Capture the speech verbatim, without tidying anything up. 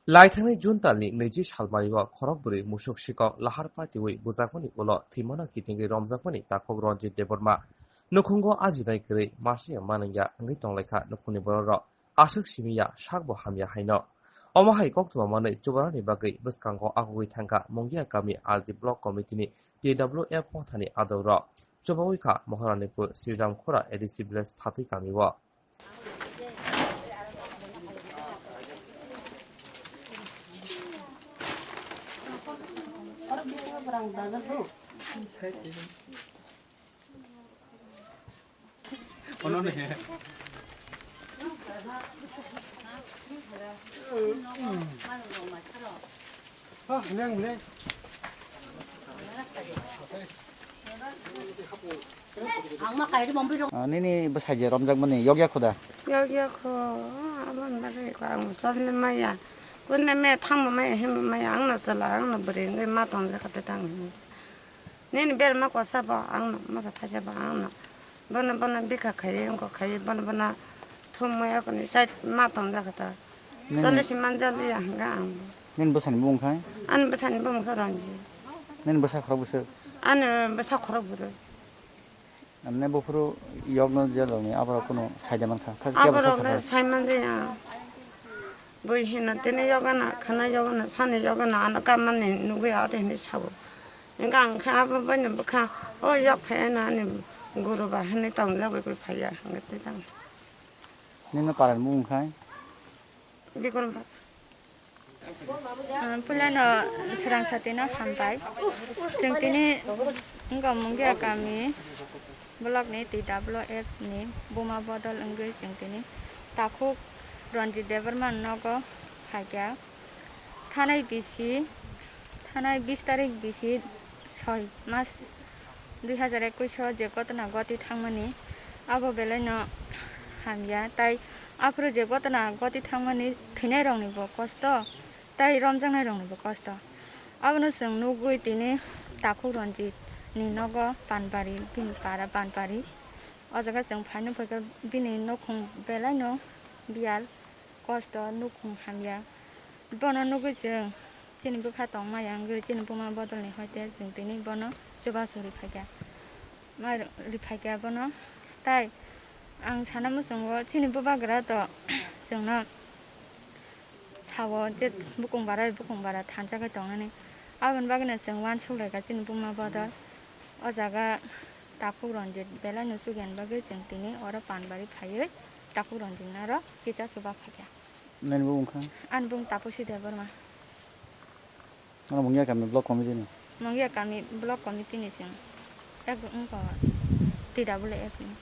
Laithangni June talni naichi salmario khorok bwrwi musuk sikok lahar patiwi bujakmani ulo thwimano kitingwi romjakmani takhuk Ranjit Debbarma nukhungo ajinai kwrwi masiya manwngya wngwi tonglaikha nukhungni bororok. Aswk simi ya, sakbo hamya haino. Omo hai koktwma manwi chubanani bagwi bwskango agugwi thangkha Mungia kami R D block committee ni T W F mothani adongrok. Chubawi kha Maharanipur Sriram Khura A D C village Phatwi kamio. Ah, nini bwsai je romjakmani yokya khuda? Yokya kho, aboni bagwi kho ang choli maya. Kune me thangma maya, himma maya, angno chwla, angno bwrwi wngwi ma tongjakha tei tang. Nini berma kosa bo angno, mosa thaisa bo angno. Bono, bono bikha khaiwi, wngkha khaiwi, bono, bono thumwi, akoni side ma tongjakha ta. Nini Chole si manjaliya hwnkha ang bo. Nini bwsani bumung khai? Ani bwsani bumung khe Ranjit. Nini bwsa khorok bwswk? Ani bwsa khorok bwrwi. Amne buphuru yokno jeloni aborok kunu saida mankha. Kha, khe Aborok bwsa le sakha? Sai manjaya. Bui hino tini yogana, khana yogana, sani yogana, ano kamani nugwi ate hinwi sago. Hingke ang khe abo baino bwkha, o yok phai ano ani guru ba hinwi tong jagwi gwi phaiya, hingke tei tang. Nini paran bumung khai? Bikram ba. Ah, puilano swrang satino hambai. Chwng tini wngkha Mungia kami. Block ni T W F ni buma bodol wngwi chwng tini takhuk Ranjit Debbarma nogo phaikha. Thanai bisi, thanai bis tarik bisi soi mas dui hazar ekwis o je gotona goti thangmani abo belai no hamya, tai aphuru je gotona goti thangmani thwinai rokni bo kosto, tai romjaknai rokni bo kosto. Abono chwng nugwi tini takhuk Ranjit ni nogo Panbari, bini para Panbari. O jaga chwng phaino phaikha bini nukhung belai no biyal kosto, nukhung hamya. Bono nugwi chwng chini bwkha tongmaya wngwi chini buma bodolni hoite chwng tini bono chubachu riphaikha. Mai riphaikha bono. Tai ang sana muchungo chini bubagra to chwngno sao je bukung bara bukung bara thansa khe tongnani. Aboni bagwino chwng uansuk laikha chini buma bodol. O jaga takhuk Ranjit belai no chukya bagwi chwng tini oro Panbari phaiwi takhuk Ranjit no oro kisa chuba phaikha. Nini bumung kha? Ani bumung Tapusi Debbarma. Ano Mungia kami block committee ni? Mungia kami block committee ni chwng. Ek wngkha T W F ni.